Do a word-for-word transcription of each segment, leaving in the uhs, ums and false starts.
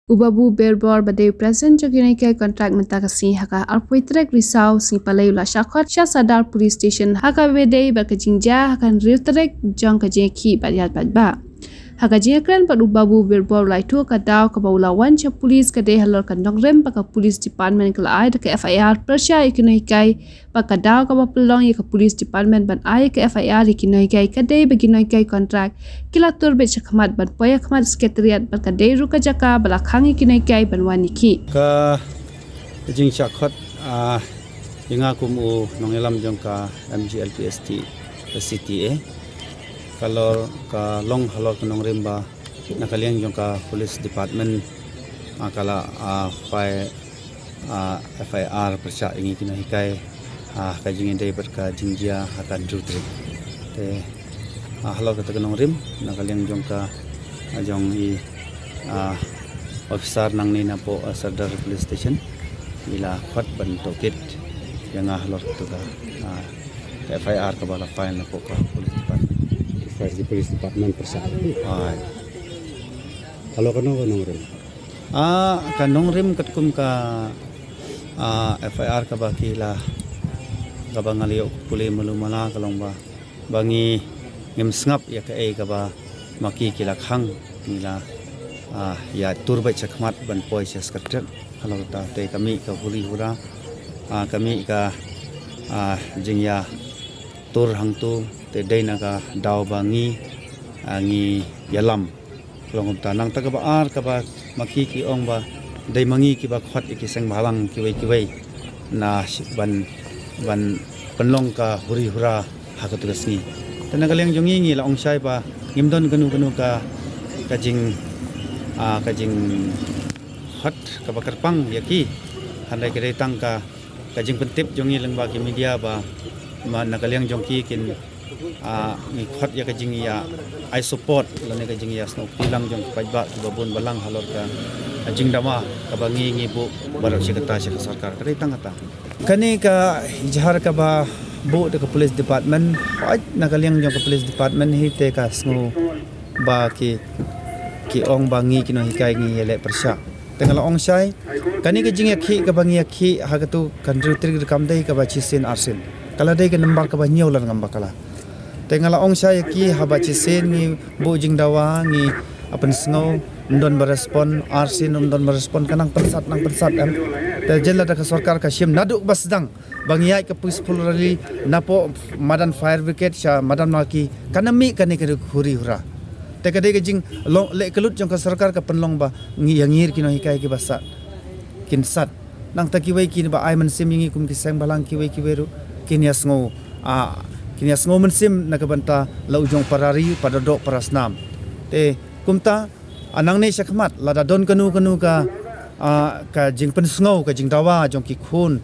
U Babu Berbor ba dei u president jong ki nonghikai kontrak mynta ka sngi ha ka arphew tarik Risaw sngi Palei u la shah khot sha Sadar Police Station ha kaba dei bad ka jingjia ha ka hynriew tarik jong ka jingïakhih bad ïaid paidbah. Ha ka jingïakren bad u Babu Berbor u la ïathuh ka daw kaba u la wan sha police ka dei halor ka nongrim ba ka police department ka la ai da ka F I R pyrshah ïa ki nonghikai, bad ka daw kaba pynlong ïa ka police department ban ai ka F I R ïa ki nonghikai ka dei ba ki nonghikai kontrak ki la tur beit shakhmat ban poi hakhmat secretariat bad ka dei ruh ka jaka ba la khang ïa ki nonghikai ban wan ïakhih. Ka jingshah khot, ah, ïa nga kum u nongïalam jong ka M G L P S T C T A ka long, ka long halor ka nongrim ba na ka liang jong ka police department, ah, ka la, ah, file, ah, F I R pyrshah ïa ngi ki nonghikai, ah, ka jingïadei bad ka jingjia ha ka hynriew tarik. Te, ah, halor kata ka nongrim na ka liang jong ka, ah, jong i, ah, officer nangne napoh, ah, Sadar Police Station i la khot ban tohkit ïa nga halor kata ka, ah, F I R kaba la file napoh ka police department. File ki police department pyrshah. Ai. Halor kano ka nongrim? Ah, ka nongrim katkum ka, ah, F I R kaba ki la, kaba nga la ïoh pule malu mala ka long ba, ba ngi ngim sngap ïa kaei kaba ma ki ki la khang, ngi la, ah, ïa tur beit shakhmat ban poi sha secretariat. Halor kata te ka mih ka huri hura, ah, ka mih ka, ah, jingïatur hangto te dei na ka daw ba ngi, ah, ngi ïalam. Ka long kumta. Nangta kaba ar kaba ma ki ki ong ba dei ma ngi kiba khot ïa ki seng bhalang kiwei kiwei na shi-, ban, ban pynlong ka huri hura ha katu ka sngi. Te na ka liang jong ngi ngi la ong shai ba ngim don kano kano ka, ka jing, ah, ka jingkhot kaba kyrpang ïa ki. Hynrei ka dei tang ka, ka jingpyntip jong ngi lyngba ki media ba ma na ka liang jong ki kin, ah, ngi khot ïa ka jingïa ai support lane ka jingïa sngewkti lang jong ki paidbah kiba bun balang halor ka, ah, jingdawa kaba ngi ngi buh baroh shi katta sha ka sorkar. Ka dei tang kata. Kane ka ijhar kaba buh da ka police department, hooid na ka liang jong ka police department hi te ka sngew ba ki, ki ong ba ngi ki nonghikai ngi ïaleh pyrshah. Te nga la ong shai, kane ka jingïakhih kaba ngi ïakhih ha katu ka hynriew tarik kam dei kaba shisien arsien. Ka la dei ka nambar kaba hynñiew lada ngam bakla. Te nga la ong shai ïa ki haba shisien ngi buh jingdawa ngi, ah, pynsngew, ym don ba respond, arsien ym don ba respond, ka nang pynsat, nang pynsat em. Te jan lada ka sorkar ka shim naduh ba sdang ba ngi ïaid ka peaceful rally napoh madan fire brigade sha madan Malki, kan ym mih kane ka huri hura. Te ka dei ka jinglong leh ka lut jong ka sorkar ka pynlong ba ngi ïa ngir ki nonghikai kiba sat, kin sat. Nangta kiwei kiba ai mynsiem ïa ngi kum ki seng bhalang kiwei kiwei ruh kin ïa sngew, ah, kin ïa sngew mynsiem na ka bynta la u jong para ri, para doh, para snam. Te kumta, ah, nangne shakhmat lada don kano kano ka, ah, ka jingpynsngew, ka jingdawa jong ki khun,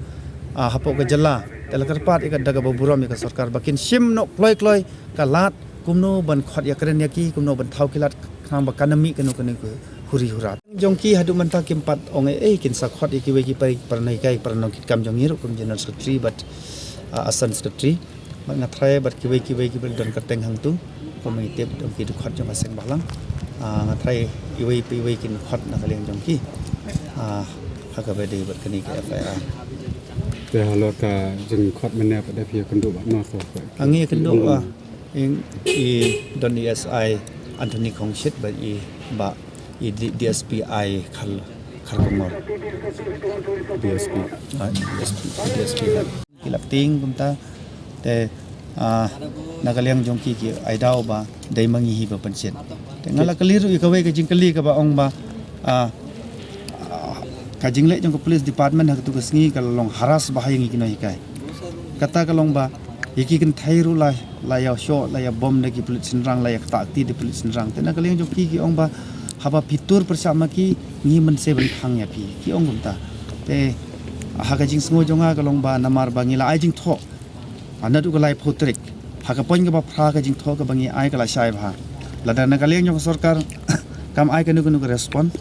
ah, hapoh ka jylla, te la kyrpad ïa ka da kaba burom ïa ka sorkar ba kin shim noh kloi kloi ka lad kumno ban khot ïakren ïa ki, kumno ban thaw ki lad khnang ba kan ym mih kano kano ka huri hura. Jong ki haduh mynta kim pat ong ei ei, kin sa khot ïa kiwei ki para, para nonghikai, para nongkitkam jong ngi ruh kum general secretary bad, ah, assistant secretary. Bad nga tharai bad kiwei kiwei kiba don kyrteng hangtu, kumba ngi tip dang ki dkhot jong ka seng bhalang. Ah, nga tharai iwei pa iwei kin khot na ka liang jong ki. Ah, ha kaba dei bad kane ka F I R. Te halor ka jingkhot mynne pat da phi ïakynduh bad no? Ah, ngi ïakynduh, ah, i, i don i S I Anthony Khongshit bad i bah i D-, D S P I Khar-, Kharkongor. D S P. Ah, D S P, D S P Khar. Ki la pyntieng kumta. Te, ah, na ka liang jong ki ki ai daw ba dei ma ngi hi ba pynshit. Te nga la kylli ruh ïa kawei ka jingkylli kaba ong ba, ah, ah, ka jingleh jong ka police department ha katu ka sngi ka la long harass bha ïa ngi ki nonghikai. Kata ka long ba ïa ki kynthei ruh la, la ïa shoh, la ïa bom da ki pulit shynrang, la ïa ktah kti da pulit shynrang. Te na ka liang jong ki ki ong ba haba phi tur pyrshah ma ki, ngi mynsiem ban khang ïa phi, ki ong kumta. Te ha ka jingsngew jong nga ka long ba namar ba ngi la ai jingthoh ha naduh ka laiphew tarik. Ha ka point kaba phra ka jingthoh kaba ngi ai ka la shai bha. Lada na ka liang jong ka sorkar kam ai kano kano ka respond,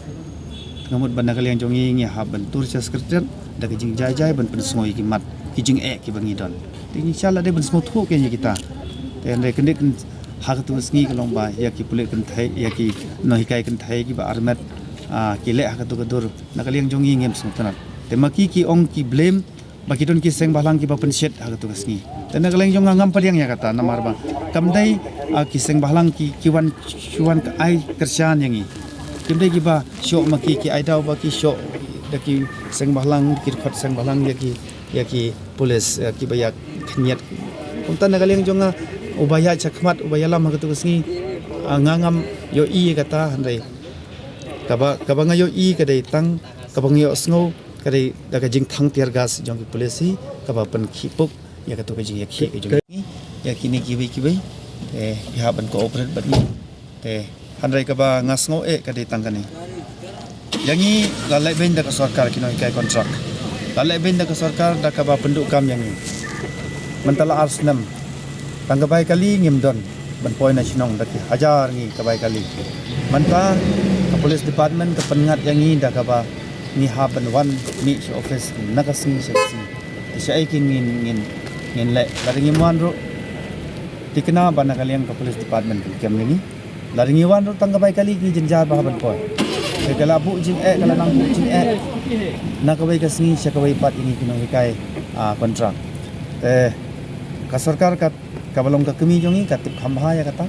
nga mut ba na ka liang jong ngi ngi hap ban tur sha secretariat da ka jingjai jai ban pynsngew ïa ki mat ki jingeh kiba ngi don. Te ngi shah la dei ban sngewthuh kein ïa kita. Te hynrei kane kan ha katu ka sngi ka long ba ïa ki pulit kynthei, ïa ki nonghikai kynthei kiba armet ah, ki leh ha katu ka dur, na ka liang jong ngi ngim sngewtynnat. Te ma ki ki ong ki blame ba ki don ki seng bhalang kiba pynshit ha katu ka sngi. Te na ka liang jong nga ngam pdiang ïa kata namar ba kam dei, ah, ki seng bhalang ki, ki wan, ki wan ka ai kyrshan ïa ngi. Kim dei kiba shoh ma ki, ki ai daw ba ki shoh da ki seng bhalang, ki khot seng bhalang ïa ki, ïa ki pulit, ïa kiba ïa khynñiat. Kumta na ka liang jong nga, uba ïaid shakhmat, uba ïalam ha katu ka sngi, ah, nga ngam ïohi ïa kata, hynrei kaba, kaba nga ïohi ka dei tang, kaba nga ïohsngew ka dei da ka jingthang tear gas jong ki pulit hi, kaba pynkhih puk ïa katu ka jingïakhih ka jong ngi ïa kine kiwei kiwei. Te ki hap ban cooperate bad ngi. Te hynrei kaba nga sngew eh ka dei tang kane. Ïa ngi la leh beiñ da ka sorkar ki nonghikai kontrak. La leh beiñ da ka sorkar da kaba pynduh kam ïa ngi. Mynta la ar snem. Tang ka bai kali ngim don ban poi na shnong da ki hajar ngi ka bai kali. Mynta ka police department ka pynngat ïa ngi da kaba ngi hap ban wan mih sha office na ka sngi sha ka sngi. Te shaei ki ngin, ngin, ngin leh, lada ngim wan ruh. Thikna ba na ka liang ka police department kin kem ïa ngi. Lada ngi wan ruh tang ka bai kali ki jynjar ba hap ban poi. Te ka la buh jingeh, ka la nang buh jingeh na kawei ka sngi sha kawei pat ïa ngi ki nonghikai, ah, kontrak. Te ka sorkar ka, kaba long ka kmie jong ngi ka tip kham bha ïa kata.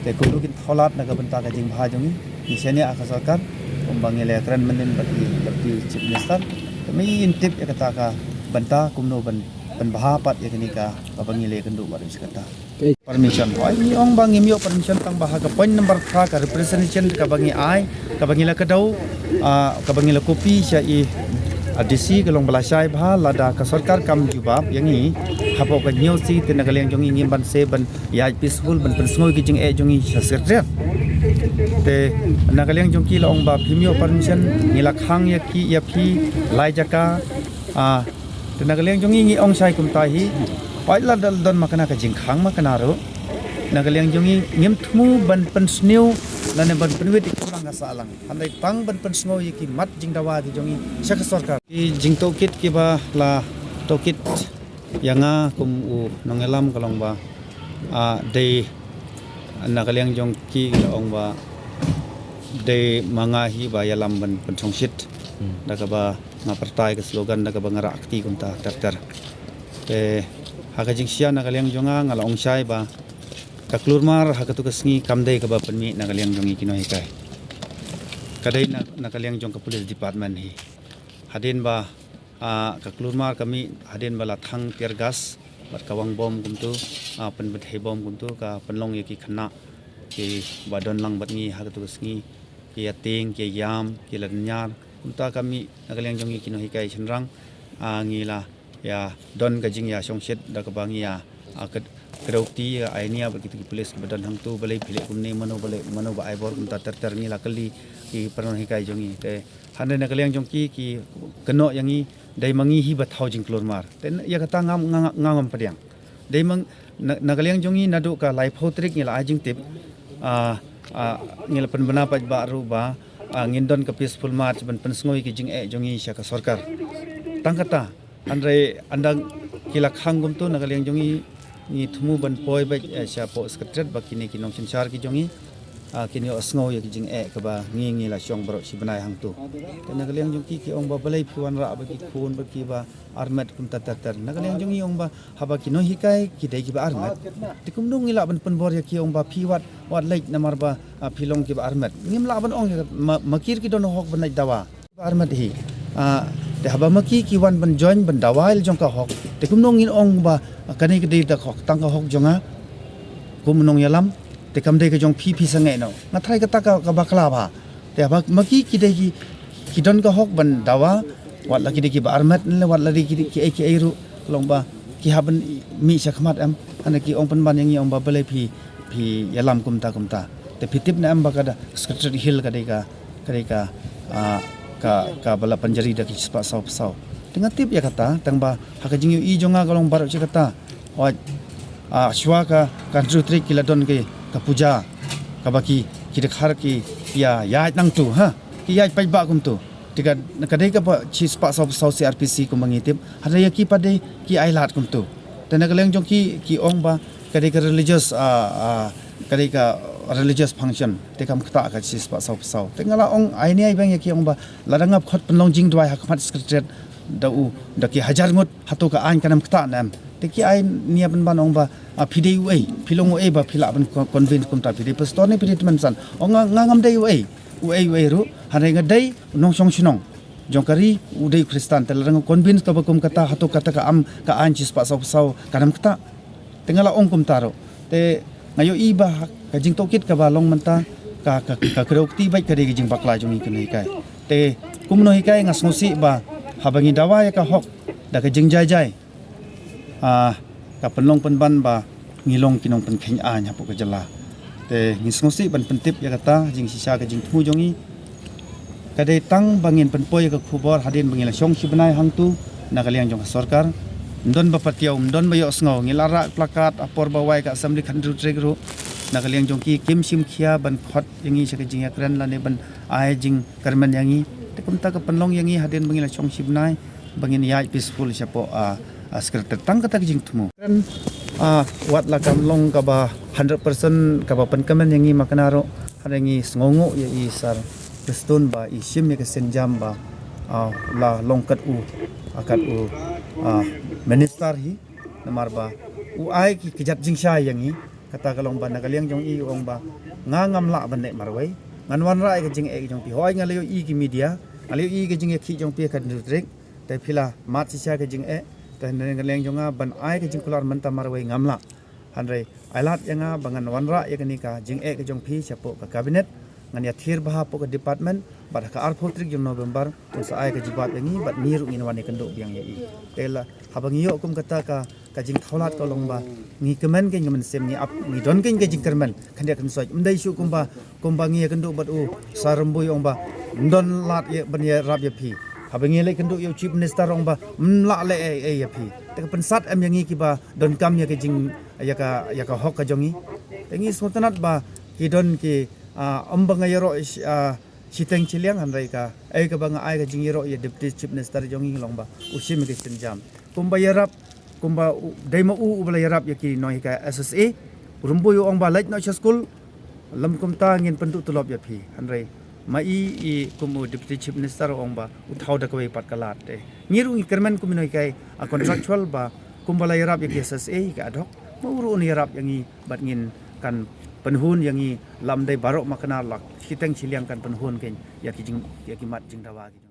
Te kumno kin thoh lad na ka bynta ka jingbha jong ngi. Ngi shaniah ha ka sorkar kumba ngi la kren mynnin bad i Deputy Chief Minister. Te ma i in tip ïa kata ka bynta kumno ban, ban bha pat ïa kane ka, kaba ngi la kynduh bad i kata. Permission. Hooid, ngi ong ba ngim ïoh permission tang ba ha ka point number phra ka representation kaba ngi ai, kaba ngi la kdew, ah, kaba ngi la copy sha i, ah, D C ka long ba la shai bha lada ka sorkar kam jubab ïa ngi hapoh ka hynñiew sngi. Te na ka liang jong ngi ngim banse ban ïaid peaceful ban pynsngew ki jingeh jong ngi sha Secretariat. Te na ka liang jong ki la ong ba phim ïoh permission, ngi la khang ïa ki, ïa phi lai jaka, ah, Te na ka liang jong ngi ngi ong shai kumta hi. Pait la dal don ma kane ka jingkhang ma kane ruh. Na ka liang jong ngi ngim thmu ban pynsniew lane ban pynwit ïa ki khlam ka sahlang. Hynrei tang ban pynsngew ïa ki mat jingdawa ki jong ngi sha ka sorkar. Ki jingtohkit kiba la tohkit ïa nga kum u nongïalam ka long ba, ah, dei na ka liang jong ki la ong ba dei ma nga hi ba ïalam ban pynshongshit. Da kaba nga pyrta ïa ka slogan da kaba nga rah kti kumta ter ter. Te ha ka jingshisha na ka liang jong nga nga la ong shai ba ka klur mar ha katu ka sngi kam dei kaba pynmih na ka liang jong ngi ki nonghikai. Ka dei na, na ka liang jong ka police department hi. Hadien ba, ah, ka klur mar ka mih, hadien ba la thang tear gas bad ka wang bom kumtu, ah, pynbthei bom kumtu, ka pynlong ïa ki khynnah kiba don lang bad ngi ha katu ka sngi, ki ïa tieng, ki ïa ïam, ki la dynñiar. Kumta ka mih na ka liang jong ngi ki nonghikai shynrang, ah, ngi la ïa don ka jingïashongshit da kaba ngi ïa, ah, kdew kti ïa ai nia bad kita ki pulit kiba don hangtu, balei phi leh kumne, mano ba leh, mano ba ai bor, kumta ter ter ngi la kylli ki para nonghikai jong ngi. Te hynrei na ka liang jong ki, ki kynnoh ïa ngi dei ma ngi hi ba thaw jingklur mar. Te ïa kata ngam, nga, nga, nga ngam pdiang. Dei ma, na, na ka liang jong ngi naduh ka laiphew tarik ngi la ai jingtip. Ah, ah, ngi la pynbna paidbah ruh ba, ah, ngin don ka peaceful march ban pynsngew ïa ki jingeh jong ngi sha ka sorkar. Tang kata, hynrei ynda ki la khang kumtu na ka liang jong ngi, ngi thmu ban poi beit, eh, shapoh Secretariat ba kine ki nongsynshar ki jong ngi, ah, kin ïohsngew ïa ki jingeh kaba ngi, ngi la shong baroh shi bnai hangtu. Te na ka liang jong ki, ki ong ba balei phi wanrah bad ki khun bad kiba armet kumta ter ter. Na ka liang jong ngi ong ba haba ki nonghikai ki dei kiba armet, te kumno ngi lah ban pynbor ïa ki, ong ba phi wat, wat leit namar ba, ah, phi long kiba armet. Ngim lah ban ong ïa ka, ma, ma ki ruh ki don hok ban leit dawa. Ba armet hi. Ah, te haba ma ki ki wan ban join ban dawa ïa la jong ka hok, te kumno ngin ong ba, ah, kane ka dei da ka hok, tang ka hok jong nga kum u nongïalam, te kam dei ka jong phi, phi sangeh noh. Nga tharai kata ka, ka bakla bha. Te haba ma ki ki dei ki, ki don ka hok ban dawa, wat la ki dei kiba armet ne, wat la dei ki dei kiei kiei ruh, long ba ki hap ban mih shakhmat em. Hynrei ki ong pynban ïa ngi, ong ba balei phi, phi ïalam kumta kumta. Te phi tip ne em ba ka da Secretariat Hill ka dei ka, ka dei ka, ah, ka, kaba la pynjari da ki spah saw phew saw. Te nga tip ïa kata, tang ba ha ka jingïohi jong nga ka long baroh shi katta. Hooid, ah, shuwa ka, ka hynriew tarik ki la don ki, ka puja, kaba ki, ki dkhar ki ïa, ïaid nangtu, ha. Ki ïaid paidbah kumtu. Te ka, ka dei kaba shi spah saw phew saw C R P C kumba ngi tip. Hynrei ïa ki pat dei ki ailad kumtu. Te na ka liang jong ki, ki ong ba ka dei ka religious, ah, ah, ka dei ka, religious function, te kam ktah ka shispah saw phew saw. Te nga la ong ai ne ai bang ïa ki, ong ba lada nga khot pynlong jingduwai ha khmat secretariat da u, da ki hajar ngut, hato ka aiñ kan ym ktah ne em? Te ki ai ne ai pynban, ong ba, ah, phi dei uei, phi long uei ba phi lah ban con-, convince kumta, phi dei pastor ne phi dei tymmen basan? Ong nga, nga ngam dei uei, uei uei ruh, hynrei nga dei u nongshong shnong jong ka ri, u dei u Khristan. Te lada nga convince kaba kum kata, hato kata ka am, ka aiñ shispah saw phew saw kan ym ktah? Te nga la ong kumta ruh. Te nga ïohi ba ha ka jingtohkit kaba long mynta, ka, ka, ka kdew kti beit ka dei ka jingbakla jong ngi kumno hikai. Te kumno hikai nga sngewsih ba haba ngi dawa ïa ka hok da ka jingjai jai, ah, ka pynlong pynban ba ngi long ki nongpynkheiñ aiñ hapoh ka jylla. Te ngi sngewsih ban pyntip ïa kata jingshisha ka jingthmu jong ngi. Ka dei tang ba ngin pynpoi ïa ka khubor hadien ba ngi la shong shi bnai hangtu na ka liang jong ka sorkar. Ym don ba patiaw, ym don ba ïohsngew. Ngi la rah plakat ha por ba wai ka assembly ka hynriew tarik ruh. Na ka liang jong ki kim shim khia ban khot ïa ngi sha ka jingïakren lane ban ai jingkyrmen ïa ngi. Te kumta ka pynlong ïa ngi hadien ba ngi la shong shi bnai ba ngin ïaid peaceful shapoh, ah, ah, secretariat. Tang kata ka jingthmu. Ah, wat la kam long kaba hundred percent kaba pynkmen ïa ngi ma kane ruh, hynrei ngi sngewnguh ïa i Sir Prestone ba i shim ïa ka sienjam ba, ah, la long kat u, ah, kat u, ah, minister hi, namar ba u ai ki kjat jingshai ïa ngi. Kata ka long ba na ka liang jong i u ong ba nga ngam lah ban leh marwei, ngan wanrah ïa ka jingeh jong phi. Hooid nga la ïohi ki media, nga la ïohi ka jingïakhih jong phi ha ka hynriew tarik. Te phi la mad shisha ka jingeh, te na ka liang jong nga ban ai ka jingkular mynta marwei ngam lah. Hynrei ai lad ïa nga ba ngan wanrah ïa kane ka jingeh ka jong phi shapoh ka cabinet, ngan ïathir bha hapoh ka department, bad ha ka arphew tarik jong November un sa ai ka jubab ïa ngi, bad ngi ruh ngin wan ïakynduh biang ïa i. Te la haba ngi ïoh kum kata ka, ka jingthawlad ka long ba ngi kmen kein ka mynsiem, ngi ap, ngi don kein ka jingkyrmen khyndiat khynsoit. Ym dei shuh kumba, kumba ngi ïakynduh bad u Sir Rymbui, ong ba ym don lad ïa ban ïarap ïa phi. Haba ngi leit kynduh ïa u Chief Minister, ong ba ym lah leh ei ei ïa phi. Te ka pynsat em ïa ngi kiba donkam ïa ka jing, ïa ka, ïa ka hok ka jong ngi. Te ngi sngewtynnat ba ki don ki, ah, ym ba nga ïaroh, ah, shiteng shiliang, hynrei ka, eh, kaba nga ai ka jingïaroh ïa Deputy Chief Minister jong ngi long ba u shim ïa ka sienjam. Kumba ïarap, kumba u, dei ma u uba la ïarap ïa ki nonghikai S S A. U Rymbui u ong ba leit noh sha skul, lym kumta ngin pynduh tulop ïa phi. Hynrei ma i, i kum u Deputy Chief Minister u ong ba u thaw da kawei pat ka lad. Te ngi ruh ngi kyrmen kum ki nonghikai, ah, contractual ba kumba la ïarap ïa ki S S A, ïa ki ad hoc, ma u ruh un ïarap ïa ngi bad ngin kan pynhun ïa ngi, lymdei baroh ma kane, la shiteng shiliang kan pynhun kein ïa ki jing, ïa ki mat jingdawa ki.